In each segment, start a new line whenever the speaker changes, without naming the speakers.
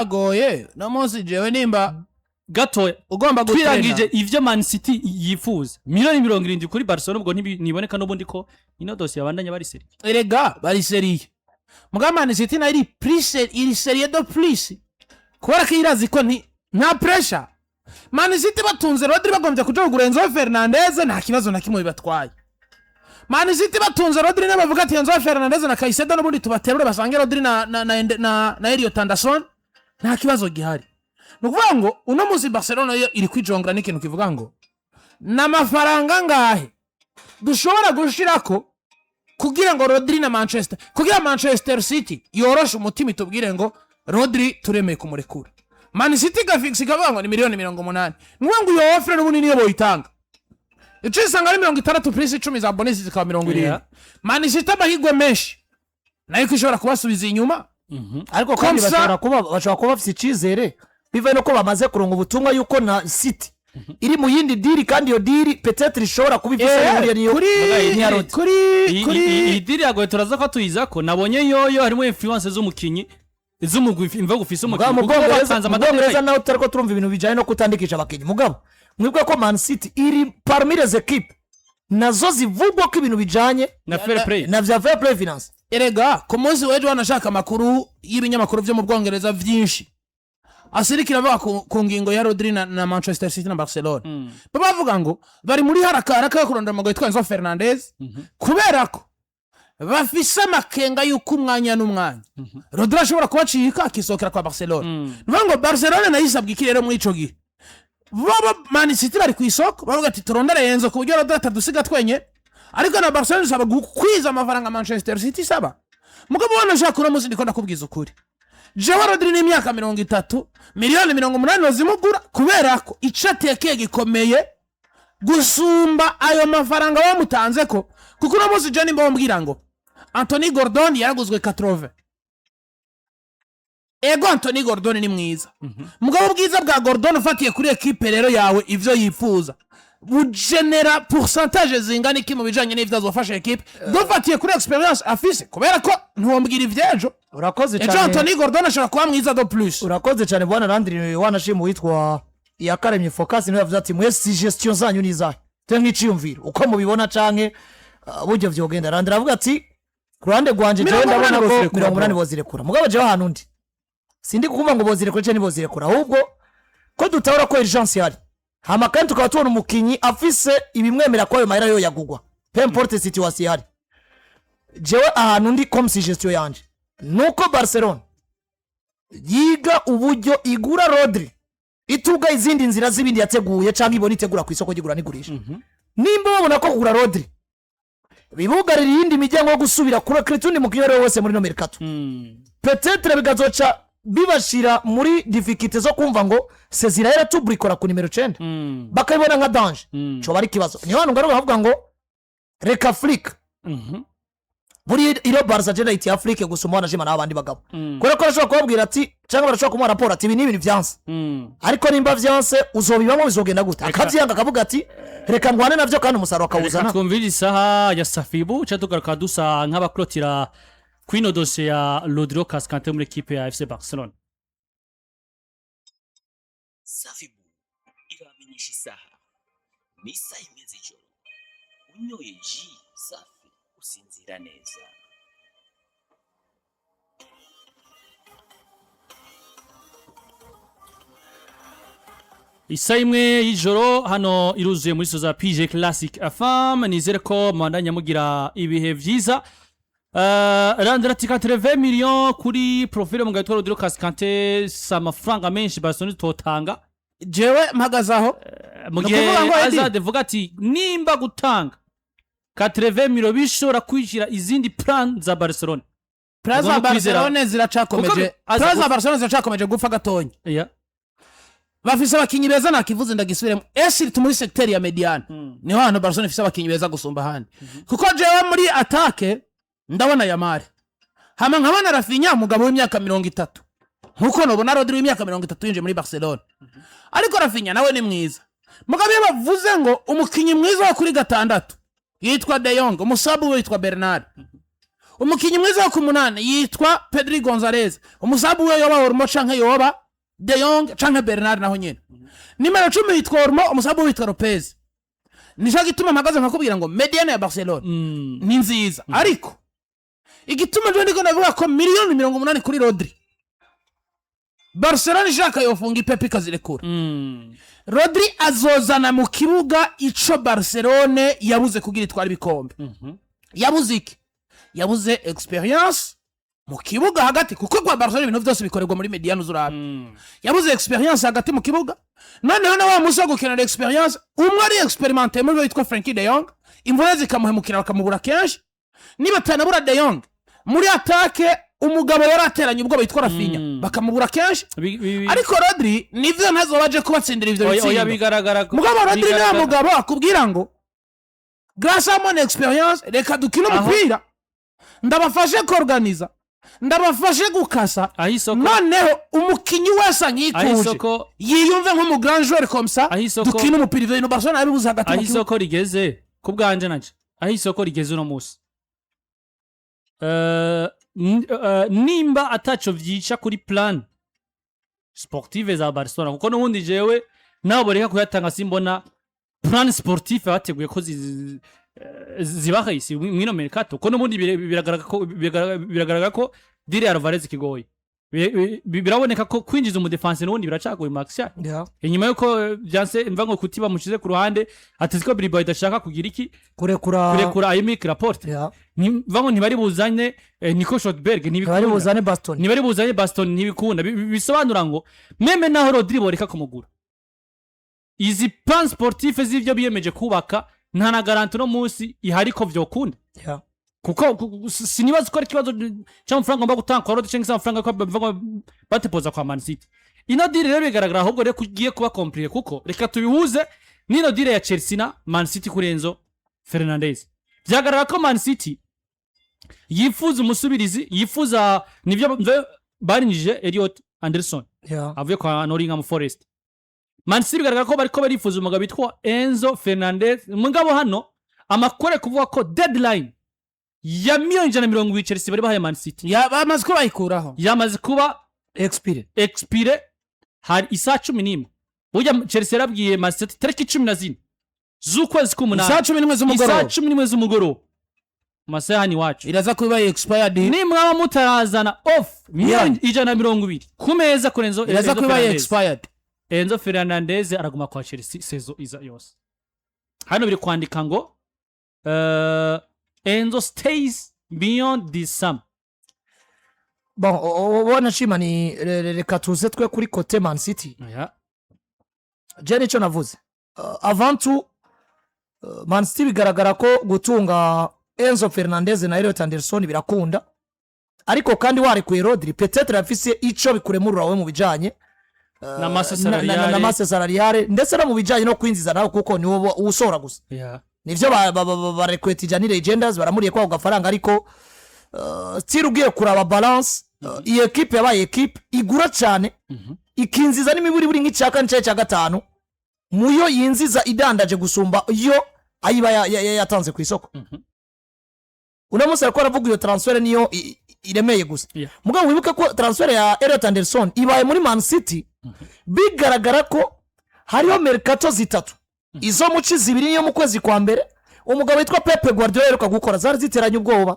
Biragoye no munsi jewe nimba
gatoya
ugomba gutrena.
Twirangije ivyo Man City yifuza, miliyoni 70 kuri Barcelona, ubwo ntiboneka n'ubundi ko ino dosiye abandanya bari sérieux.
Erega bari sérieux, muga Man City nayo iri plus, iri sérieux de plus, kubera ko irazi ko nta pressure. Man City batunze Rodri, bagombye kuja kugura Enzo Fernandez, nta kibazo na kimwe bibatwaye. Man City batunze Rodri, n'abavuga ati Enzo Fernandez na Caicedo n'ubundi tubaterure basange Rodri na Elliot Anderson, nta kibazo gihari. Ni ukuvuga ngo uno munsi Barcelona yo iri kwijongera n'ikintu kivuga ngo n'amafaranga ngahe dushobora gushirako kugira ngo Rodri na Manchester, kugira Manchester City yoroshe umutima itubwire ngo Rodri turemeye kumurekura. Man City igafixa ikavuga ngo ni miliyoni 80. Ni ukuvuga ngo iyo offre n'ubundi niyo boyitanga, ico isanga ari 60 plus 10 za bonus, zikaba 70. Man City amahirwe menshi nayo ko ishobora kubasubiza inyuma.
Ariko kandi bashobora kuba bafite icyizere bivuye nuko bamaze kuronga ubutumwa yuko na City iri mu yindi deal, kandi iyo deal peut-être ishobora kuba ifise ihuriye niyo
kuri
n'iya Rodri.
Kuri kuri
Iyi deal yagoye, turaza ko tuyiza ko nabonye yoyo harimo influence z'umukinyi, z'umugwi, imvugo ufise
Mugabo
umukinyi
mu
kuko
Bwongereza,
batanze
mu Bwongereza
amadetail.
naho tutari ko turumva ibintu bijyanye no kutandikisha abakinnyi. Mugabo mwibuke ko Man City iri parmi les équipes nazo zivugwa ko ibintu bijyanye
na fair play
na vya fair play finance.
Erega ku munsi w'ejo wanashaka amakuru y'ibinyamakuru byo mu Bwongereza byinshi asirikira avuga ku ngingo ya Rodri na Manchester City na Barcelona. Baba bavuga ngo bari muri haraka haraka yo kurondera umugabo witwa Enzo Fernandez, kubera ko bafise amakenga y'uko umwanya n'umwanya Rodri ashobora kubacika akisohokera kwa Barcelona. Ni ukuvuga ngo Barcelona nayo isabwa iki rero muri ico gihe? Bobo Man City bari ku isoko, bavuga ati turondere Enzo ku buryo Rodri atadusiga twenyine, ariko na Barcelona isaba gukwiza amafaranga Manchester City isaba. Mugabo ubona ushaka uno munsi, ndiko ndakubwiza ukuri, jewe Rodri n'imyaka 30, miliyoni 80 bazimugura, kubera ko ico atekeye gikomeye gusumba ayo mafaranga bamutanze ko, kuko uno munsi je nimba bambwira ngo Anthony Gordon yaraguzwe 80, ego Anthony Gordon ni mwiza, mugabo ubwiza bwa Gordon ufatiye kuri ekipe rero yawe, ivyo yifuza bugenera pourcentage zingana iki mu bijanye n'ivyo azofasha ekipe, dufatiye kuri expérience afise? Kubera ko ntiwombwira ivy'ejo.
Urakoze
Ejo
cyane.
Anthony Gordon ashobora kuba mwiza de plus.
Urakoze cyane, bwana Landry. Wanashima uwitwa Iyakaremye Focus, niwe yavuze ati mwe suggestion zanyu ni izahe, te nk'iciyumviro uko mubibona canke buryo vyogenda. Landry aravuga ati ku ruhande rwanje jewe
80
ndabona ko
bozirekura,
80
bro.
bozirekura. Mugabo jewe ahantu ndi, sindi kuvuga ngo bozirekura canke ntibozirekura, ahubwo ko dutabura ko urgence ihari, hama kandi tukaba tubona umukinyi afise ibimwemera ko ayo mahera yo yagugwa, peu importe situation ihari. Jewe ahantu ndi, comme suggestion yanje nuko Barcelona yiga uburyo igura Rodri ituga izindi nzira z'ibindi yateguye cyangwa ibona itegura ku isoko ry'igura n'igurisha. Nimba babona ko kugura Rodri bibugarira iyindi miryango yo gusubira kurekera undi mukinnyi uwo ari we wese muri no mercato, peut-être bigazoca bibashira muri difficulté zo kumva ngo sezira yaratuburikora ku nimero 9, bakabibona nka danger, coba ari ikibazo. Niyo hantu ngaruka bavuga ngo reka Flick, buri iro Barca agenda yitiye Afrique gusa umwana ajima n'abandi bagabo, kubera ko arashobora kubabwira ati, cyangwa barashobora kumuha raporo ati ibi ni ibintu vyanse, ariko nimba vyanse uzobibamo bizogenda gute? Akavyanga akavuga ati reka ngwane navyo, kandi umusaruro
Reka
akawuzana.
twumvire isaha ya Safibu, ca tugaruka dusa nk'abaklotira kwino dosiye ya Rodrigo Cascante muri ekipe ya FC Barcelona.
Safibu irabamenyesha isaha, ni isaha 1 z'ijoro. Unyoye ji safi usinzira neza.
Isaha 1 y'ijoro hano iruzuye muri soza PJ Classic FM. Nizere ko mubandanya mugira ibihe vyiza. Randera ati 80 millions kuri profil mu gatwaro Rodrigo Cascante si amafaranga menshi Barcelona totanga.
Jewe mpagaze aho.
Mu
Ni
gihe
ukuvuga ngo Eddie-
Azade vuga ati nimba gutanga 80 millions bishobora kwishyira izindi plan za Barcelona.
Plan za
Ugomba kwizera-
Barcelona ziracakomeje.
Kuko-
Plan za Barcelona ziracakomeje gupfa gatonya. Bafise abakinyi beza, nakivuze ndagisubiremo, esi muri secteur ya médiane niho hantu Barcelona ifise abakinyi beza gusumba ahandi, kuko jewe muri attaque ndabona Yamal, hama nkabona Raphinha, umugabo w'imyaka 30, nkuko nobona Rodri w'imyaka 30 yinjiye muri Barcelona, ariko Raphinha nawe ni mwiza. Mugabo iyo bavuze ngo umukinyi mwiza wo kuri gatandatu yitwa De Jong, umusabu we yitwa Bernard. Umukinnyi mwiza wo ku 8 yitwa Pedri Gonzalez, umu sub we yoba Olmo canke yoba De Jong canke Bernard. Naho nyene nimero 10 yitwa Olmo, umu sub we yitwa Lopez. Nico gituma mpagaze nkakubwira ngo médiane ya Barcelona ni nziza, ariko igituma nje ndiko ndavuga ko miliyoni 80 kuri Rodri, Barcelona ishaka yofunga ipepe ikazirekura. Rodri azozana mu kibuga ico Barcelone yabuze kugira itwara ibikombe. Yabuze iki? Yabuze expérience mu kibuga hagati, kuko kwa Barcelona ibintu byose bikorerwa muri médiane, uzurabe. Yabuze expérience hagati mu kibuga. Noneho na wa musi wo gukenera expérience, umwe ari expérimenté muri bo yitwa Frenkie de Jong, imvune zikamuhemukira bakamubura kenshi. Niba atanabura De Jong muri attaque, umugabo yari ateranye ubwoba yitwa Raphinha, bakamubura kenshi. Ariko Rodri nivyo ntazoba aje kubatsindira ivyo
Oya, oya,
bitsindo.
Bigaragara ko
Mugabo Rodri niwe mugabo akubwira ngo grâce à mon expérience, reka dukine umupira, ndabafashe kuorganiza, ndabafashe gukasa.
Aho isoko
Noneho umukinyi wese
aho
ankikuje
isoko
yiyumve nk'umu grand joueur comme ça,
Aho isoko
dukine umupira. Ivyo bintu Barcelona yabibuze hagati
aho
mu kibuga.
Isoko rigeze ku bwanje nanje, aho isoko rigeze uno munsi, nimba ataco vyica kuri plan sportive za Barcelona, kuko n'ubundi jewe nabo reka kuyatanga, simbona plan sportive bateguye ko zibaha isi mwino mercato, kuko n'ubundi biragaragara ko deal ya Alvarez ikigoye. Biraboneka ko kwinjiza umu défense n'ubundi biracagoye Max. Inyuma yuko byanse mva ngo kuti bamushize ku ruhande, Atletico Bilbao idashaka kugira iki?
Kurekura.
Kurekura Aymeric Laporte. Mva ngo ntibari buzane Nico Schlotterbeck,
Ntibari
ntibikunda.
buzane Bastoni.
Ntibari buzane Bastoni, ntibikunda. Bisobanura ngo même naho Rodri boreka kumugura, izi plan sportif z'ivyo biyemeje kubaka nta na garantie uno munsi ihari ko vyokunda, kuko sinibaza ko ari ikibazo cy'amafaranga ngomba gutanga kwa Rodri cyangwa se amafaranga ko bava ngo batepoza kwa Man City. Ino deal rero bigaragara ahubwo rero ko igiye kuba compliqué, kuko reka tubihuze n'ino deal ya Chelsea na Man City kuri Enzo Fernandez. Byagaragara ko Man City yifuza umusubirizi, yifuza nibyo barinjije Elliot Anderson avuye kwa Nottingham Forest. Man City bigaragara ko bariko barifuza umugabo witwa Enzo Fernandez. Mugabo hano amakuru ari kuvuga ko deadline ya miliyoni 120 Chelsea bari bahaye Man City
Ya, bamaze ko bayikuraho.
yamaze kuba
Expire.
Expire. Hari isaha 11. Burya Chelsea yarabwiye Man City tariki 14 z'ukwezi k'umunani,
Isaha 11
isaha
z'umugoroba.
11 z'umugoroba mu masaha hano iwacu,
Iraza kuba expired.
Nimwaba mutarazana offre miliyoni 120 ku meza kuri Enzo
Iraza
Enzo
kuba
Fernandez.
expired.
Enzo Fernandez araguma kwa Chelsea saison iza yose. Hano biri kwandika ngo Enzo stays beyond this summer.
Bon, ubona shima ni reka tuze twe kuri côté Man City. Je nicyo navuze. Avant tout, Man City bigaragara ko gutunga Enzo Fernandez na Elliot Anderson birakunda, ariko kandi warekuye Rodri, peut-être afise ico bikuremurura wowe mu bijanye
na masse
na
salariale.
Masse salariale, ndetse no mu bijanye no kwinjiza nawe, kuko ni wowe usohora gusa. Nivyo barekuye Tijjani Reijnders, baramuriye kwako gafaranga, ariko still ugiye kuraba balance, iyi ekipe yabaye ekipe igura cyane, ikinziza n'imiburiburi nk'icya kane cyangwa icya gatanu muyo yinziza idandaje gusumba iyo ayiba yatanze ku isoko. Uno munsi ariko aravuga iyo transfert niyo iremeye gusa. Mugabo wibuke ko transfert ya Elliot Anderson ibaye muri Man City bigaragara ko hariho mercato zitatu, izo muci zibiri niyo mu kwezi kwa mbere umugabo witwa Pepe Guardiola aheruka gukora zari ziteranye ubwoba.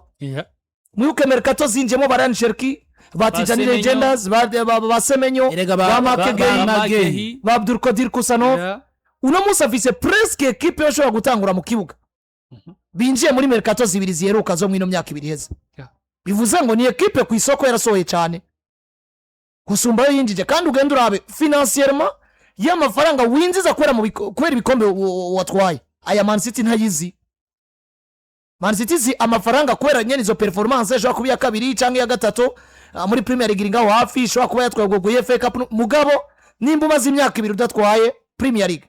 Mwibuke mercato zinjiyemo ba Rayan Cherki, ba Tijjani
Semenyo.
Reijnders, ba Semenyo,
Erega
ba Marc Guehi,
ba
Magehi.
ba Abdulkadir Khusanov. Uno munsi afise presque ekipe yoshobora gutangura mu kibuga binjiye muri mercato zibiri ziheruka zo mwino myaka 2 iheze. Bivuze ngo ni ekipe ku isoko yarasohoye cyane gusumba ayo yinjije, kandi ugenda urabe financièrement y'amafaranga winjiza kubera kubera ibikombe watwaye. Aya Man City ntayizi. Man City izi amafaranga kubera nyene izo performance, ishobora kuba iya kabiri cyangwa iya gatatu muri Premier League iri ngaho hafi, ishobora kuba yatwaye ubwo FA Cup. Mugabo nimba umaze imyaka 2 udatwaye Premier League,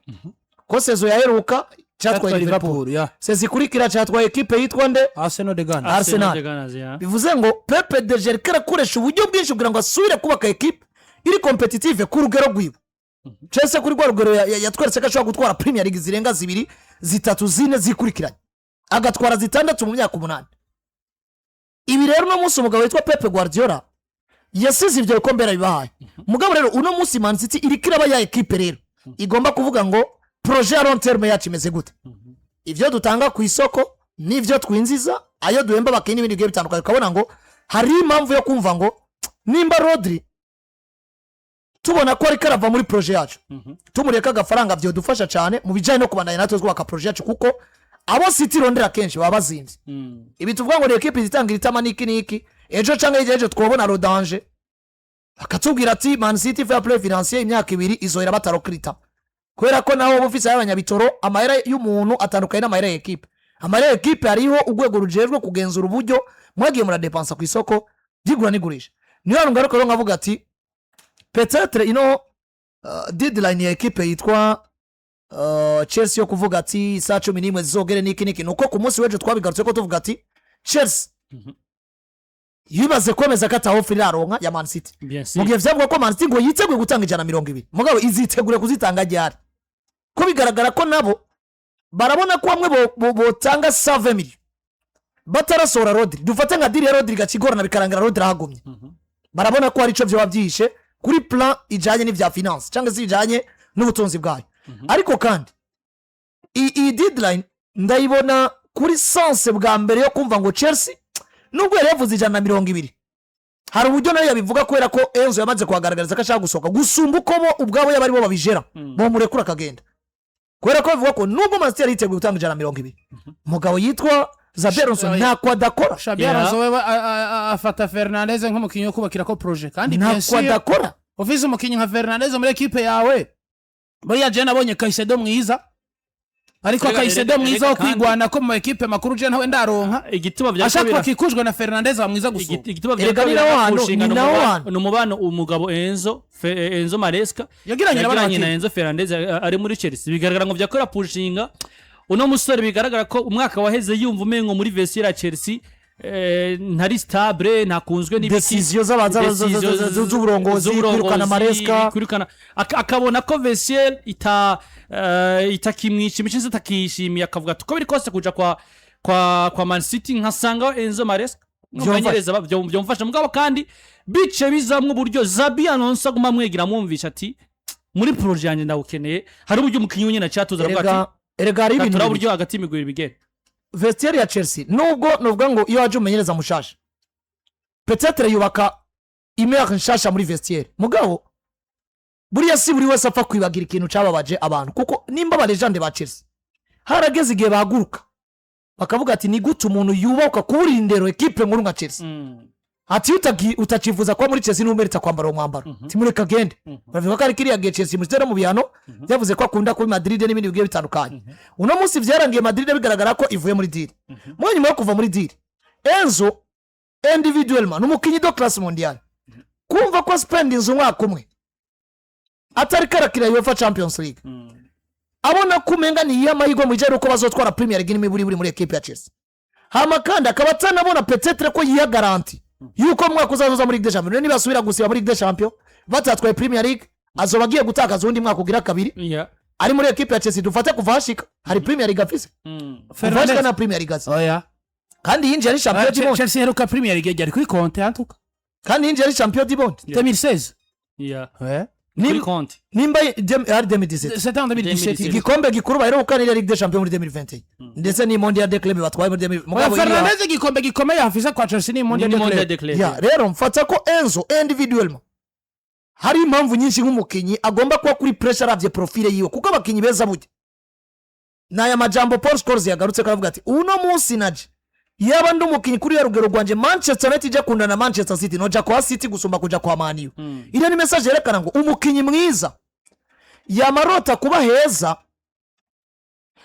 ko saison yaheruka cyatwaye Liverpool,
Liverpool ya
saison ikurikira cyatwaye ekipe yitwa nde?
Arsenal de Ghana.
Arsenal.
The Gunners, yeah.
Bivuze ngo Pepe de ariko arakoresha uburyo bwinshi kugira ngo asubire kubaka ekipe iri compétitive ku rugero rwiwe, cyangwa kuri rwa rugero yatweretse ko ashobora gutwara Premier League zirenga zibiri, zitatu, zine zikurikiranye, agatwara zitandatu mu myaka 8. Ibi rero, uno munsi umugabo witwa Pep Guardiola yasize ibyo bikombe yarabibahaye. Mugabo rero uno munsi Man City iriko iraba ya ekipe rero igomba kuvuga ngo projet ya long terme yacu imeze gute, ibyo dutanga ku isoko n'ibyo twinjiza, ayo duhemba abakinnyi n'ibindi bigiye bitandukanye. Ukabona ngo hari impamvu yo kumva ngo nimba Rodri tubona ko ariko arava muri projet yacu, tumureka agafaranga byodufasha cyane mu bijyanye no kubandanya natwe twubaka projet yacu, kuko abo City irondera kenshi baba bazinze. Ibi tuvuga ngo ni ekipe izitanga itama n'iki n'iki, ejo cyangwa hirya y'ejo twabona rodanje akatubwira ati Man City fair play financier imyaka 2 izohera batarokirita, kubera ko naho uba ufise y'abanyabitoro, amahera y'umuntu atandukanye n'amahera ya ekipe. Amahera ya ekipe hariho urwego rujejwe kugenzura uburyo mwagiye muradepansa ku isoko ry'igura n'igurisha. Niyo hantu ngaruka rero nkavuga ati peut-être ino deadline ya ekipe yitwa Chelsea yo kuvuga ati saa 11 zizogere n'iki n'iki, ni uko ku munsi w'ejo twabigarutse ko tuvuga ati Chelsea yibaze kwemeza ko ata offre iraronka ya Man City,
Bien sûr.
mu gihe vyavuga ko Man City ngo yiteguye gutanga 120. Mugabo izitegure kuzitanga ryari, ko bigaragara ko nabo barabona ko bamwe botanga 120 millions batarasohora Rodri? Dufate nka deal ya Rodri gakigorana, bikarangira Rodri ahagumye. Barabona ko hari ico vyoba byihishe kuri plan ijanye n'ivya finance cyangwa se ijanye n'ubutunzi bwayo. Ariko kandi iyi deadline ndayibona kuri sens bwa mbere yo kumva ngo Chelsea, nubwo yari yavuze 120, hari uburyo nayo yabivuga, kubera ko Enzo yamaze kuhagaragariza ko ashaka gusohoka gusumba uko bo ubwabo yaba aribo babijera bomurekura akagenda, kubera ko bavuga ko nubwo Man City yari yiteguye gutanga 120, umugabo yitwa Xabi Alonso ntako adakora.
Xabi
Yeah.
Alonso we afata Fernandez nk'umukinnyi wo kubakira ko projet, kandi bien
ntako
sûr
adakora.
ufise umukinnyi nka Fernandez muri ekipe yawe, buriya je nabonye Caicedo mwiza, ariko Caicedo mwiza wo kwigwana ko mu ekipe makuru je nawe ndaronka
Igituma vyariko
ashaka akikujwe na Fernandez aba mwiza gusumba.
Igituma
Erega
vyariko
ni naho hantu,
birapushinga
ni naho hantu.
ni umubano umugabo Enzo Maresca
Yagiranye na bano
yagiranye na
bakinyi.
Enzo Fernandez ari muri Chelsea. Bigaragara ngo vyakora pushinga uno musore, bigaragara ko umwaka waheze yumva umengo muri vestiaire ya Chelsea ntari stable, ntakunzwe n'ibiki.
Décisions
Décisions
z'uburongozi, kwirukana Maresca.
Kwirukana, akabona ko vestiaire itakimwishimiye, se itakishimiye, akavuga ati uko biri kose kuja kwa Man City nkasangaho Enzo Maresca
Vyomfasha.
Byomfasha. Mugabo kandi bice bizamwo uburyo Xabi Alonso aguma amwegera, amwumvisha ati muri projet yanjye ndawukeneye. Hari uburyo umukinnyi wenyine acyatuza aravuga
Erega
ati
erega hari ibintu
turaba
bibiri.
uburyo hagati y'imigwi ibiri bigenda.
Vestiaire ya Chelsea, nubwo nuvuga ngo iyo waje umumenyereza mushasha peut-être yubaka imere nshasha muri vestiaire, mugabo buriya si buri wese apfa kwibagira ikintu cyababaje abantu, kuko nimba aba légendes ba Chelsea harageze igihe bahaguruka bakavuga ati ni gute umuntu yubakwa kubura indero ekipe nkuru nka Chelsea, ati iyo utakifuza kuba muri Chelsea ntumerita kwambara uwo mwambaro, timureka agende. Bavuga ko ari kiriya gihe Chelsea imushyira mu bihano, byavuze ko akunda kuba i Madrid n'ibindi bigiye bitandukanye. Uno munsi byarangiye Madrid bigaragara ko ivuye muri deal. Mu nyuma yo kuva muri deal, Enzo individuellement ni umukinnyi de classe mondiale. Kumva ko spendinze umwaka umwe atari karakira UEFA Champions League, abona ko umenga ni iy'amahirwe mu bijyanye n'uko bazotwara Premier League n'imiburi buri muri ekipe ya Chelsea, hama kandi akaba atanabona peut-être ko yiha garantie yuko mu mwaka uzazoza muri Ligue des Champions, nibasubira gusiba muri Ligue des Champions batatwaye Premier League, azoba agiye gutakaza uwundi mwaka ugira kabiri ari muri ekipe ya Chelsea. Dufate kuva hashika hari Premier League afise? Kuva hashika na Premier League azi?
Oya.
Kandi yinjiye ari champion du monde.
Chelsea iheruka Premier League yari kuri Conte antuka.
Kandi yinjiye ari champion du monde.
2016.
Yeah.
Ouais.
Kuri Conte.
Nimba ari 2017.
C'était en 2017.
2017.
Igikombe gikuru baheruka ni Ligue des Champions muri 2021, ndetse ni Mondial des Clubs batwaye muri 2000.
Oya,
Mugabo
Fernandez igikombe gikomeye afise kwa Chelsea ni Mondial
Ni
de
Mondial
Club.
de Club.
Ya, rero mfata ko Enzo individuellement hari impamvu nyinshi nk'umukinnyi agomba kuba kuri pressure aravye profile yiwe, kuko abakinnyi beza burya ni aya majambo Paul Scholes yagarutse ko aravuga ati uno munsi naje yaba ndi umukinnyi kuri ya rugero rwanje, Manchester United ijya kundana na Manchester City, noja kwa City gusumba kuja kwa Man U. Iriya ni message yerekana ngo umukinnyi mwiza yamarota kuba heza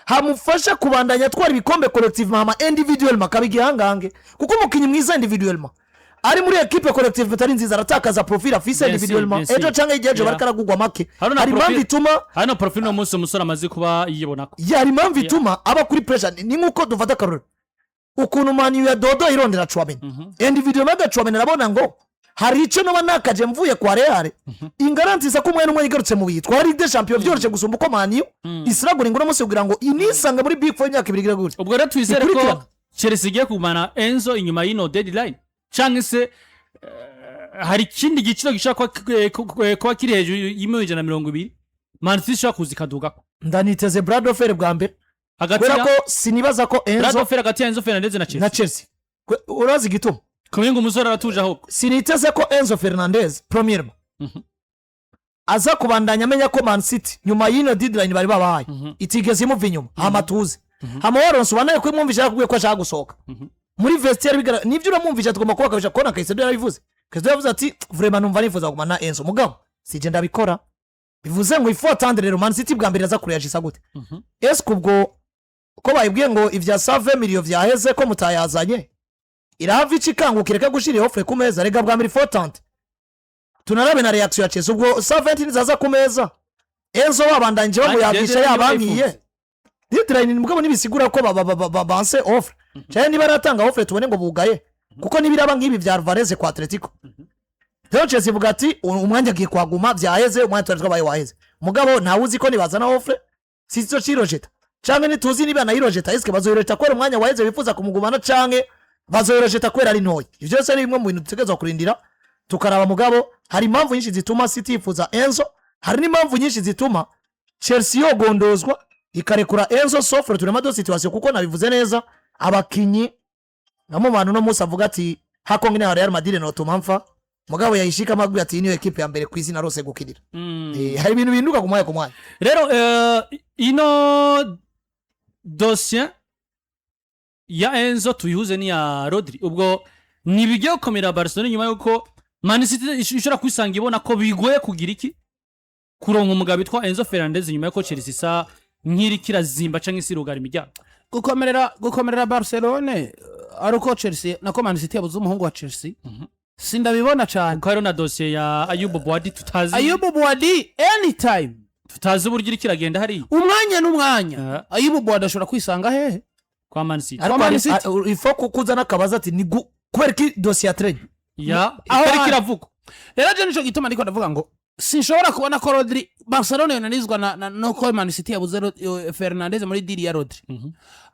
hamufasha kubandanya atwara ibikombe collectivement, hama individuellement akaba igihangange, kuko umukinnyi mwiza individuellement ari muri ekipe collective itari nziza aratakaza profile afise
Bien sûr,
individuellement.
bien sûr.
Ejo canke hirya y'ejo bariko aragugwa make.
Hari na
Hari impamvu ituma
hano profile uno munsi umusore amaze kuba yibonako.
Ya, hari impamvu ituma aba kuri pressure. Ni nk'uko dufata akarorero ukuntu Man U ya dodo irondera Tchouameni individuellement, aga Tchouameni arabona ngo hari icyo noba nakaje mvuye kwa Real, ingarantiza ko umwanya umwe igarutse mu bihe twari Ligue des Champions byoroshye gusumba uko Man U isiraguringa uno munsi kugira ngo inisange muri Big Four imyaka 2 igira gutya.
Ubwo rero twizere ko
Ikurikirana.
Chelsea igiye kugumana Enzo inyuma y'ino deadline, canke se hari ikindi giciro gishobora kuba kiri hejuru y'120 miliyoni Man City ishobora kuza ikadugako?
Ndaniteze bras de fer bwa mbere
Hagati
kubera
ya
ko sinibaza ko Enzo
bras de fer hagati ya Enzo Fernandez na Chelsea.
Na Chelsea. Urazi igituma?
Kumenya ngo umusore aratuje ahubwo.
Siniteze ko Enzo Fernandez, premièrement, aza kubandanya amenya ko Man City nyuma y'ino deadline bari babahaye itigeze imuva inyuma. Hama tuze, hama waronse ubanaye ko imwumvisha, yakubwiye ko ashaka gusohoka muri vestiaire. Bigaragara nibyo, uramwumvisha, tugomba kubakabisha kubona. Caicedo yarabivuze. Caicedo yavuze ati: "Vraiment numva nifuza kugumana na Enzo, mugabo sije ndabikora." Bivuze ngo il faut attendre. Rero Man City bwa mbere aza kureyagisa gute? Ese ubwo ko bayibwiye ngo ibya 120 millions vyaheze, ko mutayazanye, irahava ica ikanguka ireke gushira iyo offre ku meza? Rega bwa mbere il faut attendre, tunarabe na réaction ya Chelsea. Ubwo 120 nizaza ku meza, Enzo wabandanyije bamuyagisha
deadline
yabankiye
bayifunze.
Deadline, mugabo ntibisigura ko banse offre cyane. Niba aratanga offre, tubone ngo bugaye, kuko nibiraba nk'ibi vya Alvarez kwa Atletico. Rero Chelsea ivuga ati: "Umwanya agiye kuhaguma, vyaheze, umwanya twari twabaye waheze." Mugabo ntawe uzi ko nibazana offre si cyo cirojeta, canke ntituzi niba nayirojeta. Eske bazoyirojeta kubera umwanya waheze bifuza kumugumana, canke bazoyirojeta kubera ari ntoya? Ivyo byose ni bimwe mu bintu dutegerezwa kurindira tukaraba. Mugabo hari impamvu nyinshi zituma City yifuza Enzo, hari n'impamvu nyinshi zituma Chelsea yogondozwa ikarekura Enzo, sauf retournement de situation. Kuko nabivuze neza, abakinyi nka mu bantu no munsi avuga ati hako ngine ya Real Madrid notuma mfa, mugabo yayishika amagwi ati: "Niyo ekipe ya mbere ku isi narose gukinira." Hari ibintu bihinduka ku mwanya ku mwanya.
Rero ino dossier ya Enzo tuyihuze n'iya Rodri. Ubwo ntibigiye gukomera Barcelona nyuma y'uko Man City ishobora kwisanga ibona ko bigoye kugira iki, kuronka umugabo witwa Enzo Fernandez, nyuma y'uko Chelsea isa nk'iriko irazimba canke isi irugara imiryango.
Gukomerera Barcelone ari uko Chelsea, nako Man City yabuze umuhungu wa Chelsea, sindabibona cyane.
Kuko hariho na dosiye ya Ayyoub Bouaddi tutazi.
Ayyoub Bouaddi anytime.
Tutazi uburyo iriko iragenda hariya.
Umwanya n'umwanya. Ayyoub Bouaddi ashobora kwisanga hehe?
Kwa Man City.
Ariko
Man
hari-
City.
il faut kukuza n'akabaza ati ni kubera iki dosiye ya train
Ya
Aho
itariko
hantu.
iravugwa.
Rero je nico gituma ndiko ndavuga ngo sinshobora kubona ko Rodri, Barcelona yonanizwa na nuko Man City yabuze Fernandez muri deal ya Rodri.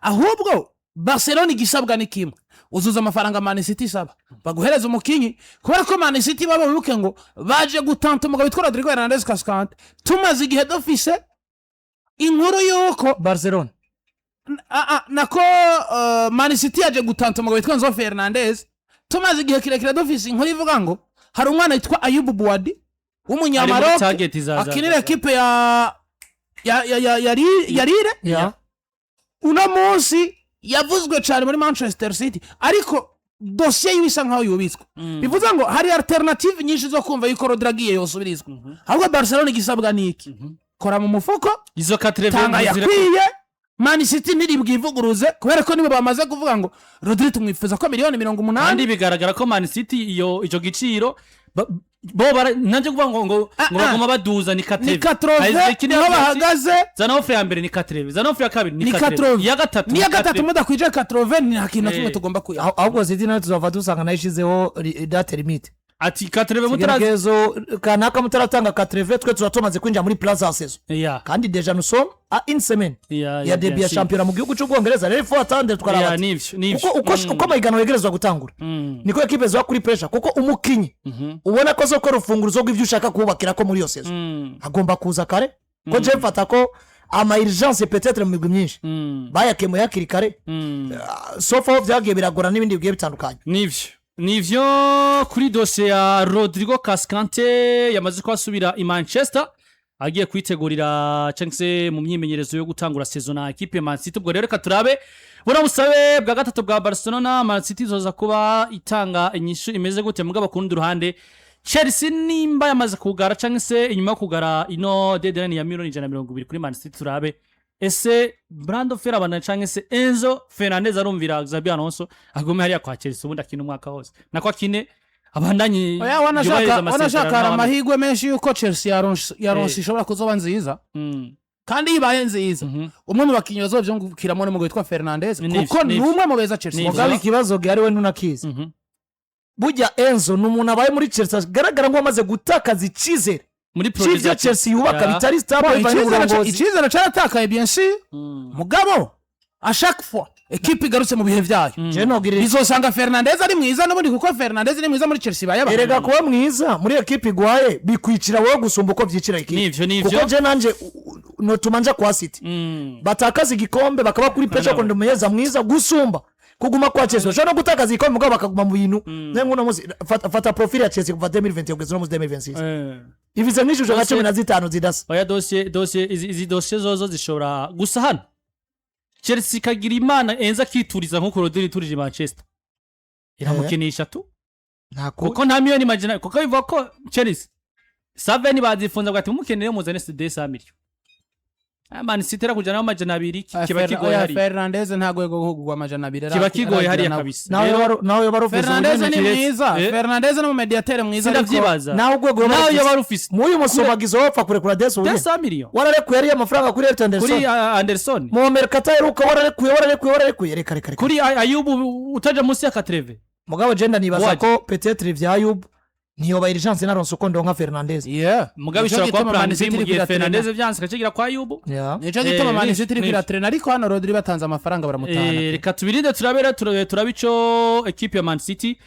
Ahubwo Barcelona igisabwa ni kimwe: uzuza amafaranga Man City isaba, baguhereza umukinyi. Kubera ko Man City baba, wibuke ngo baje gutanta umugabo witwa Rodrigo Hernandez Cascante. Tumaze igihe dufise inkuru y'uko
Barcelona
nako Man City yaje gutanta umugabo witwa Enzo Fernandez. Tumaze igihe kirekire dufise inkuru ivuga ngo hari umwana witwa Ayyoub Bouaddi
Ari muri
w'umunyamaroc
target
akinira ekipe ya Lille. Uno munsi yavuzwe cyane muri Manchester City, ariko dosiye yiwe isa nkaho yubitswe. Bivuze ngo hari alternative nyinshi zo kumva yuko Rodri agiye yosubirizwa. Ahubwo Barcelona igisabwa ni iki? Kora mu mufuko,
Izo 80
tanga yakwiye. Man City ntiribwivuguruze, kubera ko nibo bamaze kuvuga ngo Rodri tumwifuza ko miliyoni mirongo
Kandi
umunani
bigaragara ko Man City iyo ico giciro bo nanjye kuvuga ngo
Ah,
ngo
ah.
bagoma baduza ni 80.
Ni 80 niho bahagaze.
Zana offre ya mbere ni 80, zana offre ya kabiri ni
Ni
80,
80.
iya gatatu
niya
ni
gatatu.
80.
Mudakwije 80, nta kintu na kimwe tugomba kuya.
Ahubwo City nayo tuzava dusanga nayo ishizeho date limite.
Ati 80 mutarazi.
Igerekezo kanaka mutaratanga 80, twe tuba tumaze kwinjira muri plaza ya saison. Kandi déjà nous sommes à une semaine ya début
bien
ya
sûr.
shampiyona mu gihugu cy'Ubwongereza. Rero il faut attendre, tukaraba ati
Nivyo nivyo.
Uko amahiganwa yegerezwa gutangura, niko ekipe ziba kuri pressure, kuko umukinyi ubona ko azokora urufunguzo rw'ibyo ushaka kubakira ko muri iyo saison agomba kuza kare. Ko je mfata ko ama urgence peut-être mu migwi myinshi bayakemuye hakiri kare, sauf aho byagiye biragora n'ibindi bigiye bitandukanye.
Nivyo nivyo. Kuri dosiye ya Rodrigo Cascante, yamaze kuba asubira i Manchester, agiye kwitegurira cyangwa se mu myimenyerezo yo gutangura saison na ekipe Man City. Ubwo rero reka turabe buriya busabe bwa gatatu bwa Barcelona, Man City izoza kuba itanga inyishu imeze gute. Mugabo ku rundi ruhande, Chelsea nimba yamaze kugara cyangwa se inyuma yo kugara ino deadline ya 120 miliyoni kuri Man City, turabe ese Brando Ferabana cyangwa se Enzo Fernandez arumvira Xabi Alonso, agume hariya kwa Chelsea, ubundi akina umwaka wose, nako akine abandanye
Oya,
yubahiriza
wanashaka
amasezerano
wanashaka hari
n'abandi.
amahirwe menshi yuko Chelsea yaronse ishobora kuzoba nziza. Kandi iyo ibaye nziza, umwe mu bakinnyi bazovyungukiramo ni umugabo witwa Fernandez, kuko ni
Nivyo.
umwe mu beza Chelsea.
Nivyo.
Mugabe ikibazo gihari we ntunakizi. Burya Enzo ni umuntu abaye muri Chelsea agaragara nk'uwamaze gutakaza icyizere
Muri
cy'ibyo Chelsea yubaka, bitari stable,
Bon,
bivanye n'uburongozi.
Icyizere cyaratakaye, bien sûr. Mugabo à chaque fois Ekipe igarutse mu bihe byayo,
Je nogirira
bizosanga Fernandez ari mwiza n'ubundi, kuko Fernandez ni mwiza muri Chelsea bayaba.
Erega kuba mwiza muri ekipe igwaye bikwicira wowe gusumba uko byicira ekipe.
Nivyo, nivyo.
Kuko je nanje notuma nja kwa City batakaza igikombe, bakaba kuri pressure, kundi umumenyereza mwiza gusumba kuguma kwa Chelsea. Bashobora no gutakaza igikombe, mugabo bakaguma mu bintu. Nk'uno munsi fata profile ya Chelsea kuva 2020 kugeza uno munsi 2026, ifise nk'ishusho nka 15 zidasa.
Oya, dosiye izi dosiye zozo zishobora gusa hano Chelsea ikagira Imana, Enzo akituriza nk'uko Rodri yiturije Manchester, iramukinisha tu.
Ntako.
Kuko nta miliyoni majana, kuko bivuga ko Chelsea Saveni bazifunza bwati mumukeneye muzane 200 millions. Man City erakujanaho 200, kiba kigoye hariya.
Fernandez nta rwego rwo kugwa 200
Kiba kigoye
aragira
hariya
nawe.
kabisa.
Nawe
Rero
nawe wari ufise
Fernandez ni
Kiretse-
mwiza. Fernandez ni umumediatere mwiza, ariko
Sindavyibaza.
Nawe urwego yoba
Nawe
rufise.
yoba rufise.
Muyu musobagizo wopfa kurekura Desi ubuye.
200 millions.
Wararekuye ariya mafaranga kuri Elton
Kuri
Anderson.
Anderson.
Mu mercato aheruka wararekuye, wararekuye, wararekuye, reka reka reka.
Kuri Ayubu utaja munsi ya 80.
Mugabo jenda nibaza
Waje.
ko peut-être vya Ayub ntiyoba urgence naronse uko ndonka Fernandez.
Yeah.
Mugabo
Nico
ishobora kuba
gituma
plan
Man
B
City
mu
iri
gihe
kwiratrena.
Fernandez vyanse kacigira kwa Ayubu.
Nico gituma Man City iri
Nivyo.
kwiratrena, ariko hano Rodri batanze amafaranga baramutahana.
Reka tubirinde, turabera turabe ico ekipe ya Man City.